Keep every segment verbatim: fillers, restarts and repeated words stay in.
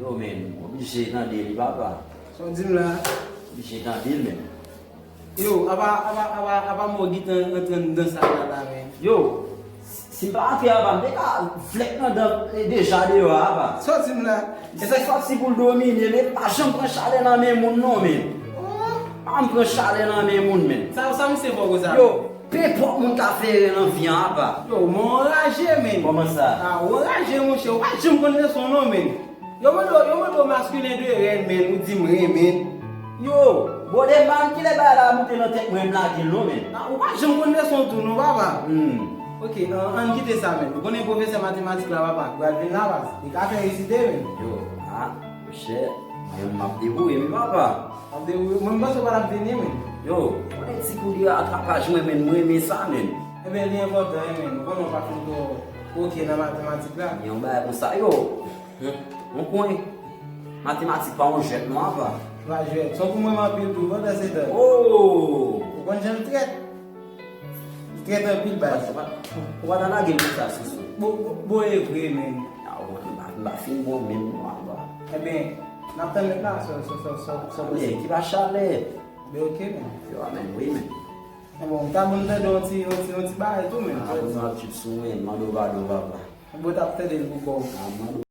Yo, men, oblije tande li, papa. Sa w di m la? Oblije tande l, men. Yo, apa, apa, apa, apa mò gentan antre anndan sa la, la, men. Yo, si m pa antre apa, m te ka flèk nan dan deja deyò apa. Sa w di m la? Li sòti pou l domine, men pa janm pran chalè nan men moun non, men. Pa janm pran chalè nan men moun, men. Sa, sa misye fò konsa? Yo, penpòt moun ka fè erè nan vi an apa. Yo, men w anraje, men. Kòman sa? A, w anraje, monchè. Ou pa janm konn leson non, men. Yo mande w, yo mande w maskilen de rèn, men, ou di m renmen. Yo, brother man, kilè bagay la moute nan tèt mwen, m lage l non, men. A, ou pa janm konn leson tou non, papa. Hmm. Ok, an, ann kite sa, men. Ou konnen pwofesè matematik la, papa, pral vin la, baz. Li ka fè rezite, men. Yo, a, monchè, mwen menm m ap debouye, men papa. W ap debouye, mwen m panse w pa t ap vini, men. Yo, konnen ti kou de ratrapaj mwen, men, mwen renmen sa, men. Ebyen, li enpòtan, wi, men. Ou konnen w pa fin twò ok nan matematik la. Gen yon bagay konsa, yo. Yon pwen. Matematik pa yon jwèt non apa. Pa jwèt. Son pou mwen anpil tou, pandan se tan. Oh! Ou konn jan l trèt? Li trèt anpil, baz. Ou pa, ou pa ta lage l konsa, Soso. Bon, bon, bon, e vre, men. A, ou konn, m pa, m pa fin bon menm non apa. Ebyen, n ap tann nèt la, sa, sa, sa, sa, sa. Men, ki pa chalè. Men, ok, men. Yo, amen, wi, men. Ebyen, m ta bon tande yon ti, yon ti, yon ti bagay tou, men. A, bon, m ap tchip sou, men. Mande w padon, papa. Bon, t ap tande l pou kò w. A, mande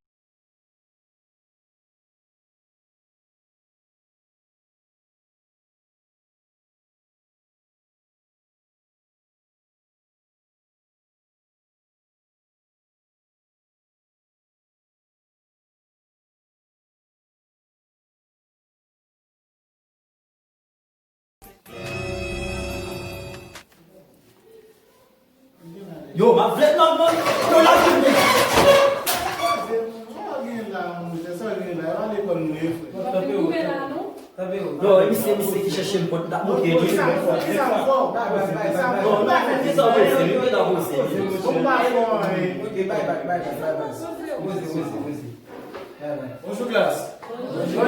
Yo, m ap vle nan mòn. Yo, la vin. Sa gen la, monchè, sa gen la. E pa lekòl nou ye, frè. Yo, e misye, misye ki chèche m kont la. Ok, li. Non, ki sa w fè? Ki sa w fè? Non, ki sa w fè? Ki sa w fè? Bon, pa fò anyen. Ok, bye, bye, bye, bye, bye, bye. Poze, poze, poze. Bye, bye. Bonjou, klas. Bonjou.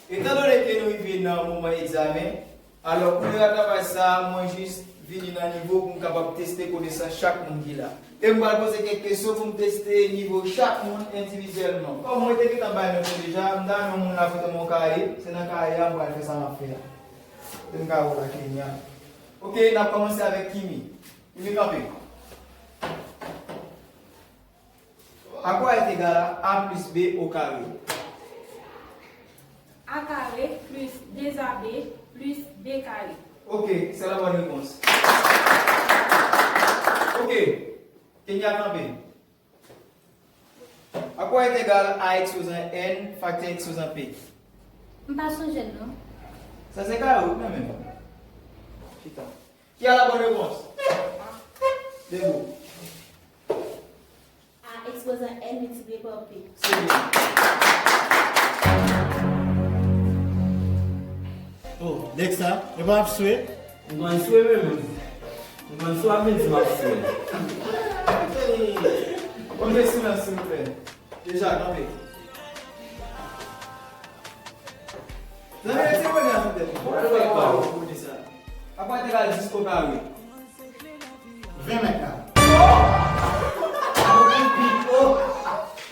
Etandone ke nou rive nan moman egzamen, alò, pou ratrapaj sa a, mwen jis vini nan nivo pou m kapab teste konesans chak moun ki la. E m pral poze kèk kesyon pou m teste nivo chak moun endividyèlman. Kòm mwen te gentan bay nòt yo deja, m ta renmen yon moun la pote m yon kaye, se nan kaye a m pral fè sa m ap fè a. Pou m ka wè la Kenya. Ok, n ap kòmanse avèk Kimi. Kimi, kanpe. A kwa est égal à A plus B au carré? A kare plis de A B plis B kare. Ok, c'est la bonne réponse. Ok, Kenya kanpe. A kwa est égal à A exposant N facteur exposant P? M pa sonje l non. Sa se kare wi, men menm. Chita. Qui a la bonne réponse? Debout. A exposant N multiplié par P. Se byen. Oh, Dexa, e pa ap swe? M konn swe menm. M konn swe ap vin di m ap swe. Ok, silans, silvouplè. Deja, kanpe. Zanmi, retire ponyè a sou tèt ou. Fò w fè pa ou pou di sa. A kwa est égal à dix au carré? Ven mèt kare.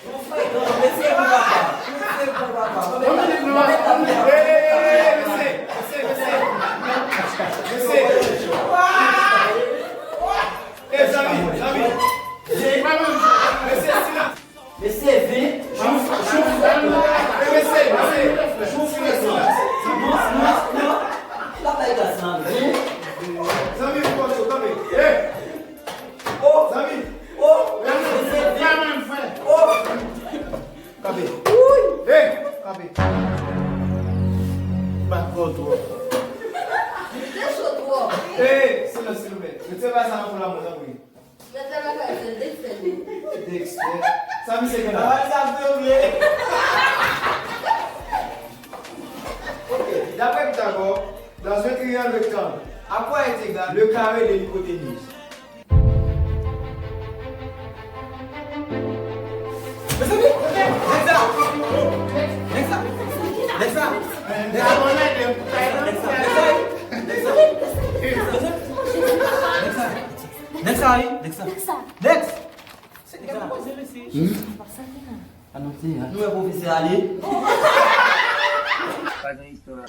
Yon frekan, mesye bon papa. Mesye bon papa. Yon minit non. Hey, mesye, mesye, mesye. Mesye. Hey, zanmi, zanmi. Mesye, silans. Mesye, vin. Jouf, jouf. Mesye, mesye. Jouf, mesye. Non, non, non. Ki bagay sa, vin. Zanmi, ou konn yo, kanpe. Hey. Oh. Zanmi. Oh. Mesye, vin. Oh. Kanpe. Hey. Kanpe. Bat kò twòp. Li te cho twòp. Hey, silans, silvouplè. Retire bagay sa nan kou la, mwen, tanpri. Mèt lakay se Dexter. Dexter. Sa misye gen la? Travay sa vle vle. Ok, d'après Pythagore, dans un triangle rectangle, à quoi est égal le carré de l'hypoténuse? Mezanmi, nèg sa! Nèg sa! Nèg sa! Nèg sa! Nèg sa! Nèg sa! Nèg sa! Nèg sa, wi, Dexa. Dexa. Dex! Se Dex poze mesye. Hmm? Sa ki la? Anonse a. Nou wè pwofesè ale. Pa gen istwa.